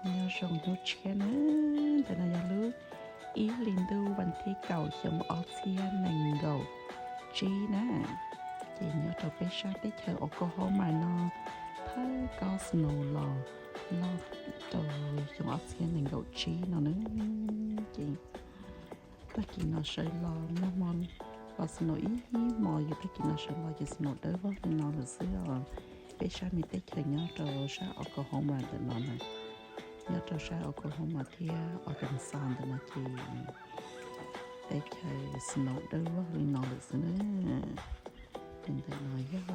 Nyob zoo hnub tshiab na, ntawm no yog lub ib hlis ntuj vas thib kaum xyoo ob txhiab nees nkaum tsib na. Ces nyob rau peb sab teb chaws Oklahoma no, thawj koj snow los noj rau xyoo ob txhiab nees nkaum tsib no na. Ces tag kis no sawv los muaj hmo los snow ib hmo, yog tag kis no sawv los ces snow dawb vog li no lawm xwb os. Peb sab me teb chaws nyob rau sab Oklahoma ntawm no na, nyob rau sab Oklahoma thiab Arkansas ntawm no ces teb chaws snow dawb vog li no lawm xwb na. Ces ntawm no yog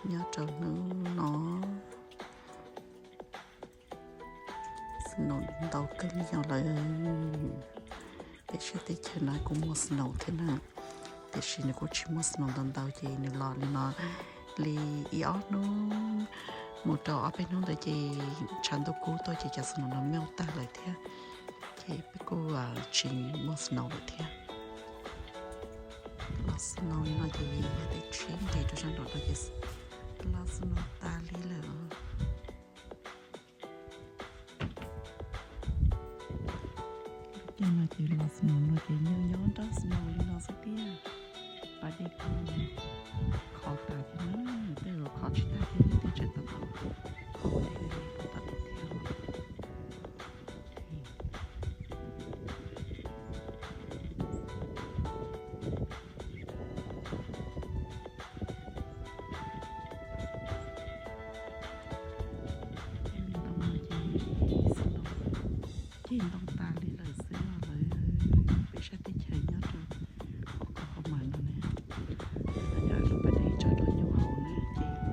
nyob rau hnub no snow ntau kawg li yog lawm. Peb sab teb chaws no kuj muaj snow thiab na, tiam sis nws kuj tsis muaj snow ntau ntau ces nws los li no li ib ob hnub mus rau ob peb hnub ntawd ces tshav ntuj kub tuaj ces cov snow no melt tag lawm thiab, ces peb kuj tsis muaj snow lawm thiab. Los snow li no ces yog tej tsheb nqis rau sab nraum no ces los snow tas li lawm. Ces no ces los snow no ces nyob nyob nrab snow li no xwb tiag. Pas dej kuj kho tas thiab na, tej zaum kho tsis tag thiab, tej tseem tau kho, kho tas li tas li thiab. Ces ntoo tas li lawm xwb os lawv, peb sab teb chaws nyob rau Oklahoma no ne. Yog lub pas dej tso rau nyuj haus na ces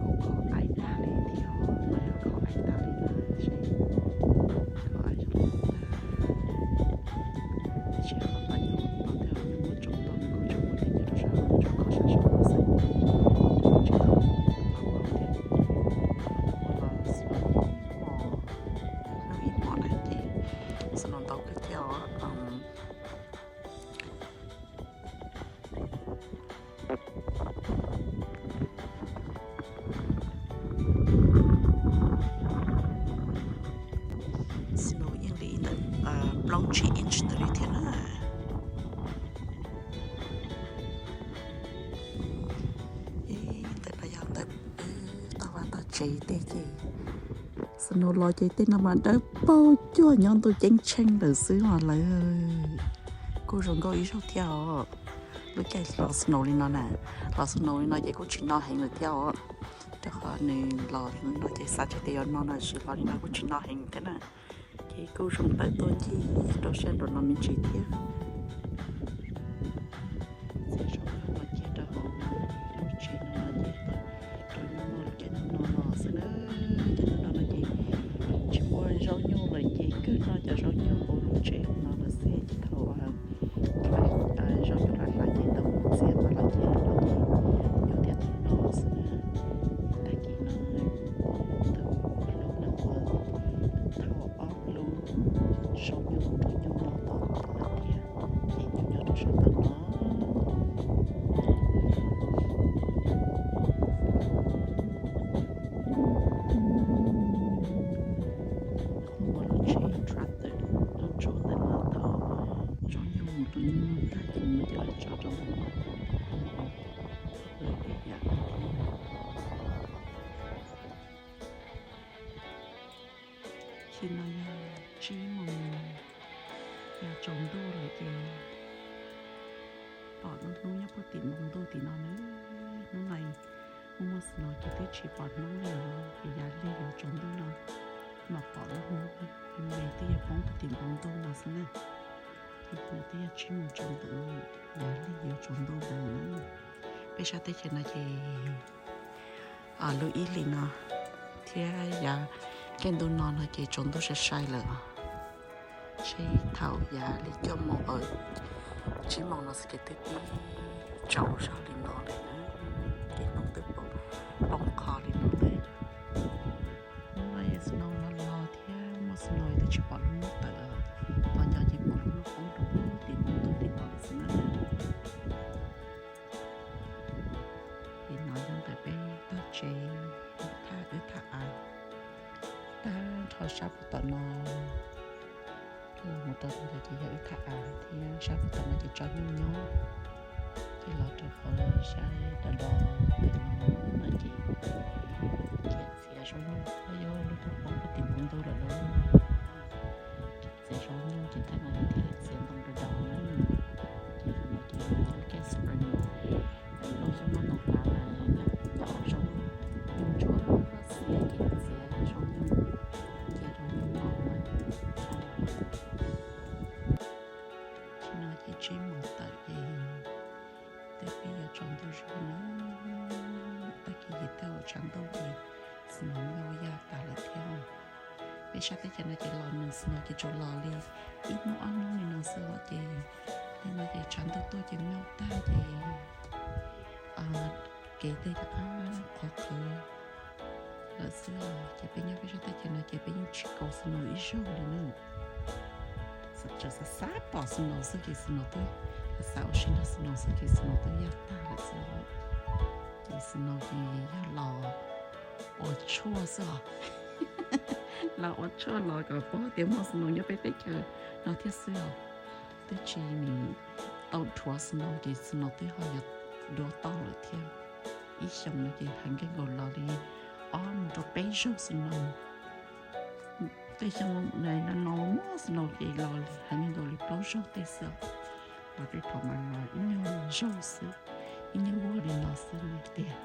kuj kho aim tag li thiab os, los yog kho aim tag li na, kho aim zoo tag. Tiam sis qhov pas nyuj tod tej zaum nyuj muab tsoo tod, nws kuj tseem muaj dej nyob rau sab hauv, tseem kho sab saud xwb, tsis tau ua thiab. Hnub ib hmos na ces snow ntau kawg thiab os. Snow yeej li ntawm plaub tsib inch ntawd li thiab na. Ntawm no yog ntawm wb toj vaj toj tsev tej ces snow los ces tej no mas dawb paug cuag nyob ntuj ceeb tsheej lawm xwb os lawv. Kuj zoo nkauj ib zaug thiab os. Lub caij los snow li no na, los snow li no ces kuj tsis no heev lawm thiab os, rau qhov nws los no ces xav tsis tias yuav no no, tab sis los li no kuj tsis no heev thiab na. Ces kuj zoo tawm tuaj ncig rau sab nraum no me ntsis thiab. Txiav saum no los kiag rau hauv lub tsev no los ces rau no no lub caij no no los xwb na. Caij no no no ces tsis muaj zaub nyuj lawm ces kawg no cov zaub nyuj hauv lub tsev no lawm xwb ces thaum zaub nyuj lam hlais ces tau mus txiav mas los ces no ces yog tias tau no xwb na. Tag kis no tus hlub no ua thauj ob lub zaub nyuj rau nyuj noj tod thiab, ces nyuj nyob rau sab tom no. Muaj lub tsev tractor, lub tsev ntawm no thauj zaub nyuj mus rau nyuj noj tag ces muab coj los tso rau ntawm no. Khi no yog tsib moos, yog tsaus ntuj lawm ces pom lub hnub nyob puag tim npoo ntuj tim no na. Hnub no muaj muaj snow ces twb tsis pom hnub li os, ces yav lig yuav tsaus ntuj no mam pom lub hnub me me twb yuav poob puag tim npoo ntuj no xwb na. Ces no twb yog tsib moos tsaus ntuj, yav lig yuav tsaus ntuj ntawd na. Peb sab teb chaws no ces lub ib hlis no thiab yav kaj ntug no no ces tsaus ntuj sai sai lawm. Seb thaum yav li cuaj moos, tsib moos no xwb ces twb tib tsaus zog li no lawm na. Ces hnub twb poob qho li no lawm. Hnub no snow los los thiab muaj snow twb tsis pom lub hnub tawm, tos nco ces pom lub hnub poob rau puag tim npoo ntuj tim no xwb na. Ces no yog ntawm peb tog tsev, thaj wb tham av, Sab puag tom no los mus rau ntawd ces yog wb thaj av thiab, sab puag tom no ces tso nyuj nyob. Ces los rau qhov saib do do ntawm no ces txiav zaub nyuj, yog lub taub poob puag tim npoo ntuj lawm lauj. Txiav zaub nyuj ces thaj no thiaj li txiav ntoo do do na. Ces qhov no ces yog gas burner, lub xyoob maj ntoo hlav, nyob zaub nyuj ntsuab xiav ces txiav zaub nyuj cia rau nyuj noj na. Tsis no ces tsib moos tawm ces twb pib yuav tsaus ntuj zog na. Tag kis ces tag tshav ntuj ces snow nyob yaj tas lawm thiab. Peb sab teb chaws no ces los nws snow ces tsuas los li ib hnub ob hnub li no xwb os ces, li no ces tshav ntuj tuaj ces nyob tag ces kev tej rov qab qhuav qhwv lawm xwb os. Ces peb nyob peb sab teb chaws no ces peb yeej tsis kaus snow ib zaug li na. Tseem xav xav pom snow xwb ces snow twb, xav xav ua si nrog snow xwb ces snow twb yaj tag lawm xwb os. Ces snow ces yog los ua tshuaj xwb os. Los ua tshuaj los kom paub tias muaj snow nyob peb teb chaws no thiab xwb os. Twb tsis nim tau dhuav snow ces snow twb ho yuav duav toj lawm thiab. Ib xyoos no ces heev kawg nkaus los li ob mus rau peb zaug snow. Tej xyoo no no muaj snow ces los heev kawg nkaus li plaub zaug tej xwb. Los tej thaum mas los ib nyuag zaug xwb, ib nyuag vuag li no xwb tiag.